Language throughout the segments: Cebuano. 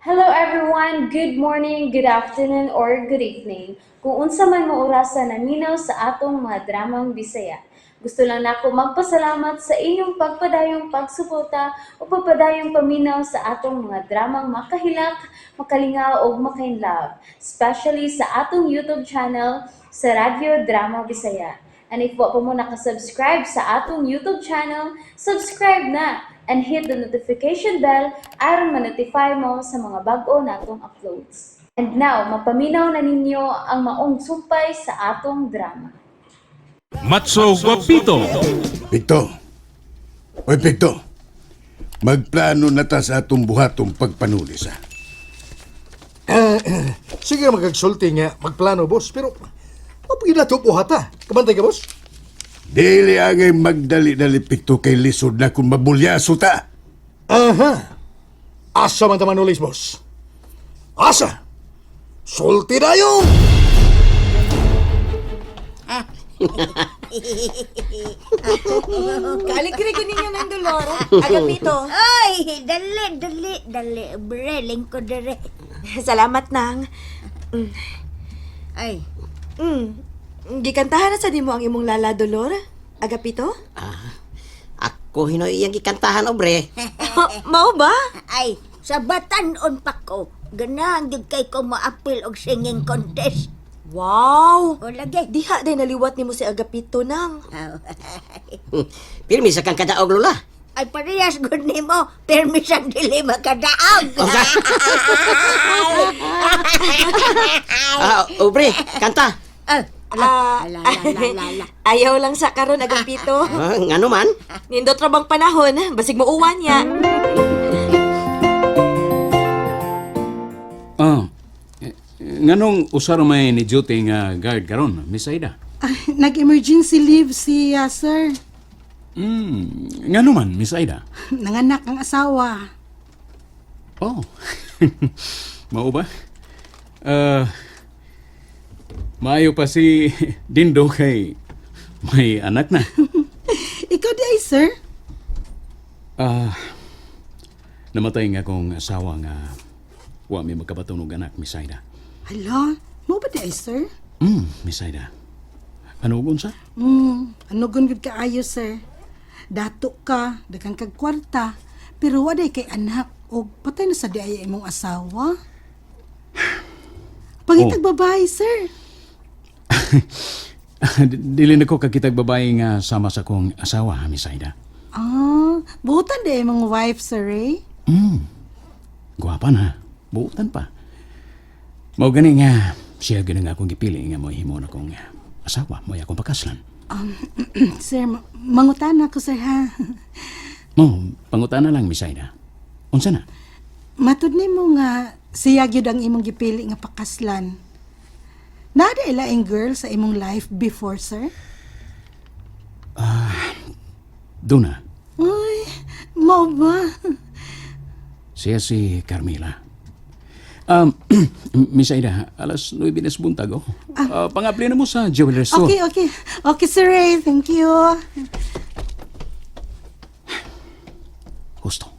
Hello everyone! Good morning, good afternoon, or good evening. Kung unsa man mo orasa naminaw sa atong mga dramang Bisaya. Gusto lang nako magpasalamat sa inyong pagpadayong pagsuporta o pagpadayong paminaw sa atong mga dramang makahilak, makalingaw ug makainlove, especially sa atong YouTube channel sa Radyo Drama Bisaya. And if wa pa mo nakasubscribe sa atong YouTube channel, subscribe na and hit the notification bell aron ma-notify mo sa mga bag-o natong uploads. And now, mapaminaw na ninyo ang maong sumpay sa atong drama. Matso Guapito. Pikto. Oy, Pikto. Magplano na ta sa atong buhatong pagpanulis, ha? Sige magkagsulti nga, magplano, boss, pero mapagin na ito buhata. Kabantay ka, boss? Dili angay magdali-dali, Pikto, kay lisod na kung mabulyaso ta. Aha! Asa man taman ulis, boss? Asa! Sulti na yun! Kaaligre ko ninyo ng Dolor. Agapito. Ay, dali, dali, dali. Bre, lingkod dere. Salamat nang. Ay, Gikantahan na sa nimo ang imong lala, Dolor. Agapito? Ako hinoy iyang gikantahan, obre. Mao ba? Ay, sa batan-on pa ko. Ganahan gyud kay ko maapil og singing contest. Wow! O lagi. Diha day naliwat nimo si Agapito nang. Pirmi sa kang kadaog, Lola. Ay, parehas gud nimo. Permisang dili makadaog. Ah, obre, kanta. Ah, ala, Ah, ala, ala, ala, ala. Ayaw lang sa karon, Agapito. Ah, ngano man? Nindot ra bang panahon, basig mauwan niya. Ah, eh, nganong usaro may ni duty nga guard karon, Miss Aida? Ay, nag-emergency leave si sir. Ngano man, Miss Aida? Nanganak ang asawa. Oh. Mao ba? Ah, maayo pa si Dindo kay may anak na. Ikaw di ay, sir? Ah, namatay nga akong asawa nga wa mi magkabaton og anak, Miss Aida. Hala, mo ba di ay, sir? Miss Aida. Ano ug unsa? Ano gun gud kaayo, sir? Dato ka, daghang kag kwarta, pero wa day kay anak og patay na sa di ay imong asawa. Pangitag babae, sir. Dili na ko kakitag babae nga sama sa akong asawa, Miss Aida. Ah, buutan di ay imong wife, sir, eh? Gwapa na. Buutan pa. Mao gani nga siya gani nga akong gipili nga mohimo na akong asawa, mo akong pakaslan. Sir, mangutana ko, sir, ha? Mo, pangutana lang, Miss Aida. Unsa na? Matud nimo nga siya gyud ang imong gipili nga pakaslan. Naa di laing girl sa imong life before, sir? Duna, Uy, mao ba? siya si Carmela. Miss Aida, alas 9 na sa buntag, oh. Ah, pangapli na mo sa jewelry store. Okay. Okay, Sir Ray. Thank you. Gusto.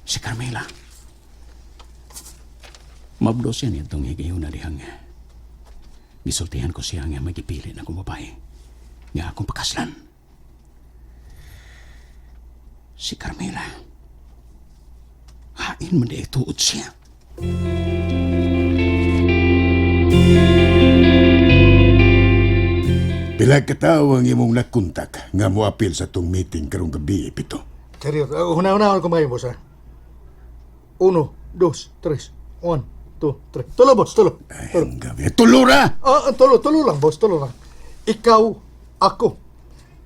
Si Carmela. Mabdo siya nitong higayon na dihang. Gisultihan ko siya nga magipili na akong babae. Nga akong pakaslan. Si Carmela. Hain man di tuod siya. Pila ka tawo ang imong nakontak nga moapil sa tong meeting karong gabi, Pito? Seryo, huna-hunahon ko ngayon, boss, ha? Uno, dos, tres. One, two, three. Tulo, boss, tulo. Ay, ang gabi. Tulura! Ah, tulo, tulo lang, boss, tulo lang. Ikaw, ako,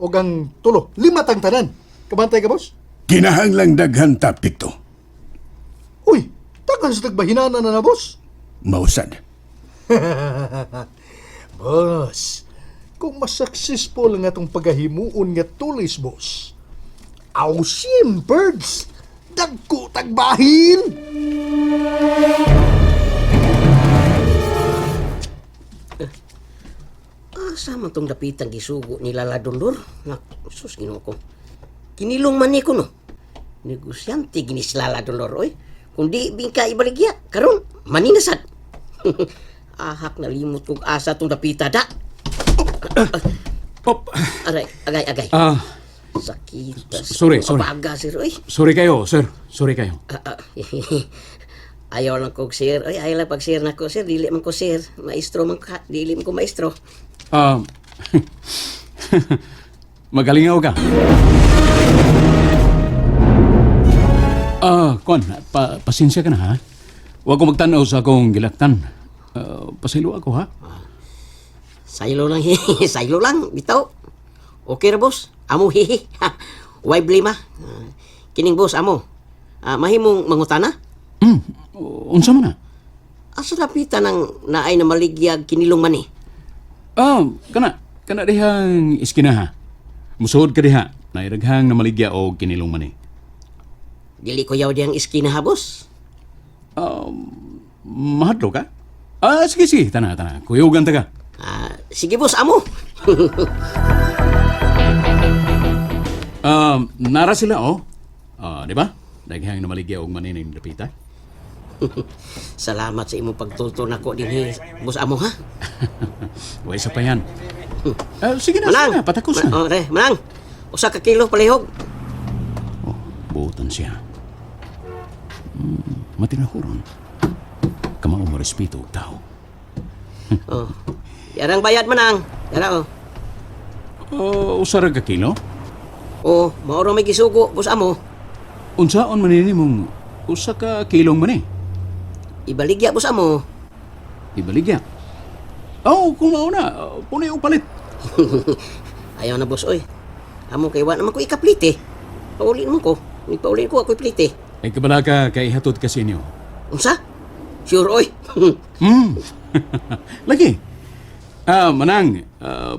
o ang tulo. Lima tang tanan. Kabantay ka, boss? Kinahanglang daghan ta, Pikto. Uy, tagan sa tagbahinana na na, boss. Mausad. Boss, kung mas successful nga itong paghahimuon nga tulis, boss, Ausim birds! Dagko tagbahin! Asa man tong dapitang gisugo ni Lala Dolor? Nak, sus, Ginoo ko. Kinilong man ni ko, no? Negosyante ginis Lala Dolor, oy. Kung di bingka ibaligya, karon maninasad. Ahak nalimot kog asa tong dapita da. Pop. Aray, agay, agay. Ah, Sakit. Sorry, sorry. Abaga, sir. Oy. Sorry kayo, sir. Sorry kayo. Ah, ah. Ayaw lang kog sir. Oy, ayaw lang pag sir nako, sir. Dili man ko sir. Maestro man ka. Dili man ko maestro. Magalingaw ka. Ah, Kon, pasensya ka na ha. Huwag ko magtanaw sa akong gilaktan. Ah, pasaylo ako ha. Saylo lang, hihi. Saylo lang, bitaw. Okay ra, boss. Amo, hihi. Why blame, ah? Ah, kining boss, amo. Ah, mahimong mangutana? Unsa man na? Asa lapitan ang naay na maligyag kinilong man eh. Ah, kana dihang iskina ha. Musuod ka diha. Nairaghang na maligya og kinilong man eh. Dili ko yaw diyang iskina ha, boss. Mahadlo ka? Ah, sige, sige. Tana, tana. Kuyugan ta ka. Ah, sige, boss, amo. Nara sila, oh. Ah, di ba? Daghang na maligya og manining dapita. Salamat sa imong pagtulto nako dinhi, boss amo ha. Way sa pa yan. Ah, sige na, sige na. Patakos na. Oh, re, manang. Usa ka kilo palihog. Oh, buotan siya. Matinahuron. Kamao mo respeto og tao. Oh. Yarang bayad manang. Yara oh. Oh, usa ra ka kilo? Oh, mao ra may gisugo, boss amo. Unsaon man nini mong usa ka kilong man eh? Ibaligya boss amo. Ibaligya. Oh, kung mao na, punay og palit. Ayaw na boss oy. Amo kay wa naman ko ikaplite. Pauli naman ko. Nagpauli ko ako'y plite. Ay kabala ka kay hatod ka sa inyo. Unsa? Sure oy. Lagi. Ah, manang,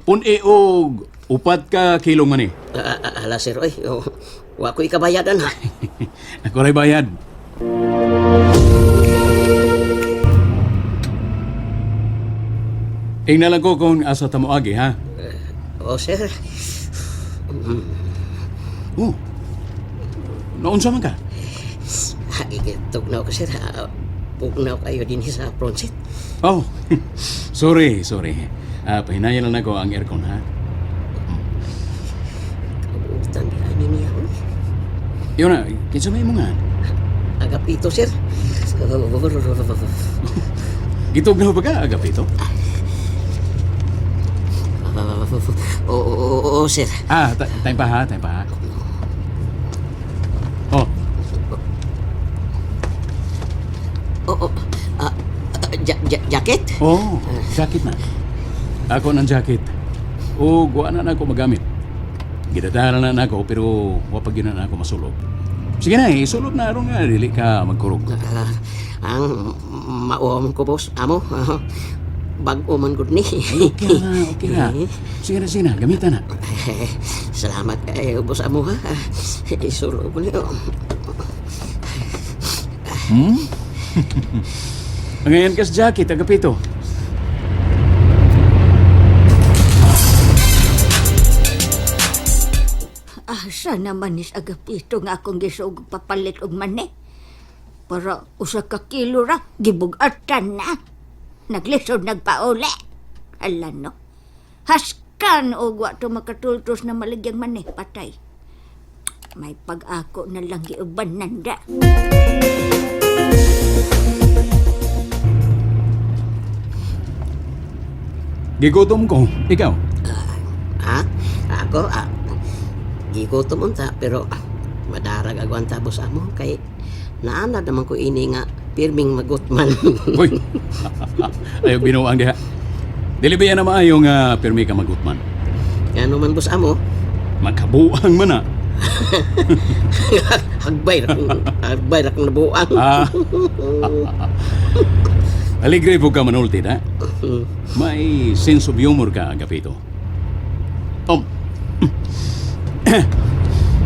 pun-i og upat ka kilong man eh. Ah, ah, hala sir oy. Oh, wa ko ikabayadan ha. Ako ray bayad. Ingna lang ko kung asa ta moagi, ha? Oh sir. Oh. Naunsa man ka? Tugnaw ko sir. Ah, pugnaw kayo din sa front seat. Oh, sorry, sorry. Ah, pahinayan lang ako ang aircon, ha? Kabutan di ani niya oy. Yun na, kinsa may mo nga? Agapito sir. Gitugnaw ba ka, Agapito? Oo, oo, oo, sir. Ah, time pa ha, time pa ha. Oh, Oo. Ah, ah, jacket? oh, jacket na. Ako ng jacket. O, guwa na na ako magamit. Gidadala na na ako, pero wapag yun na na ako masulog. Sige na, isulog na aron nga, dili ka magkurog. Ah, ang mauom ko, boss. Amo, ah, bag-o man gud ni. Okay na, okay na. Sige na, sige na, gamitan na. Salamat kayo, boss amo ha. Isulo ko niyo. Ngayon kas jacket, Agapito. Asa naman is Agapito nga akong gisugo papalit og mani. Para usa ka kilo ra gibugatan na. Naglisod nagpauli. Ala no. Haskan og wa to makatultos na maligyang mani patay. May pag-ako na lang giuban nanda. Gigutom ko, ikaw. Ha? Ako, ah, gigutom unta, pero ah, madarag agwanta, boss amo. Kay naanad naman ko ini nga pirming magutman. Uy, ayaw binuang diha. Dili ba yan na maayong pirmi ka magutman? Ngano man, boss amo? Magkabuang man ah. Hagbay ra kong nabuang. Ah. Alegre po ka manulti, ha? May sense of humor ka, Agapito.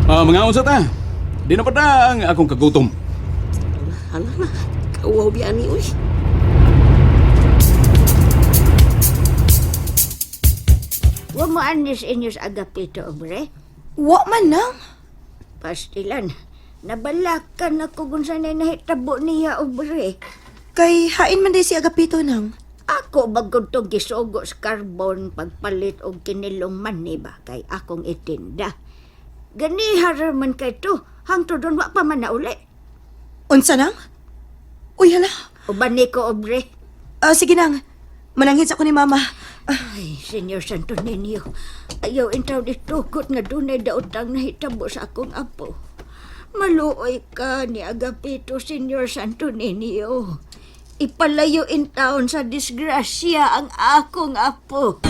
Ah, mga unsa ta. Di na pa ta ang akong kagutom. Hala na, kauwaw biya ni, uy. Wa mo anis inyo sa Agapito, obre. Wa man nang. Pastilan. Nabalakan ako kung saan nahitabo niya, Aubrey. Kay hain man day si Agapito, nang. Ako bagod to gisugo sa carbon pagpalit og kinilong mani ba kay akong itinda. Ganiha ra man kay to, hangtod doon wa pa man nauli. Unsa nang? Uy, hala. Uban ni ko, Aubrey. Ah, sige nang. Mananghid sa ko ni mama. Ay, Senyor Santo Niño, ayaw intaw ditukot nga dunay daotang nahitabo sa akong apo. Maluoy ka ni Agapito, Senyor Santo Niño. Ipalayo in taon sa disgrasya ang akong apo.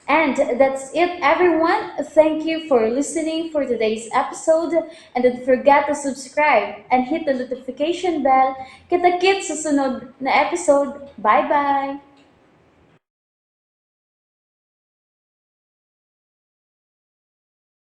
And that's it, everyone. Thank you for listening for today's episode. And don't forget to subscribe and hit the notification bell. Kita-kits sa sunod na episode. Bye-bye!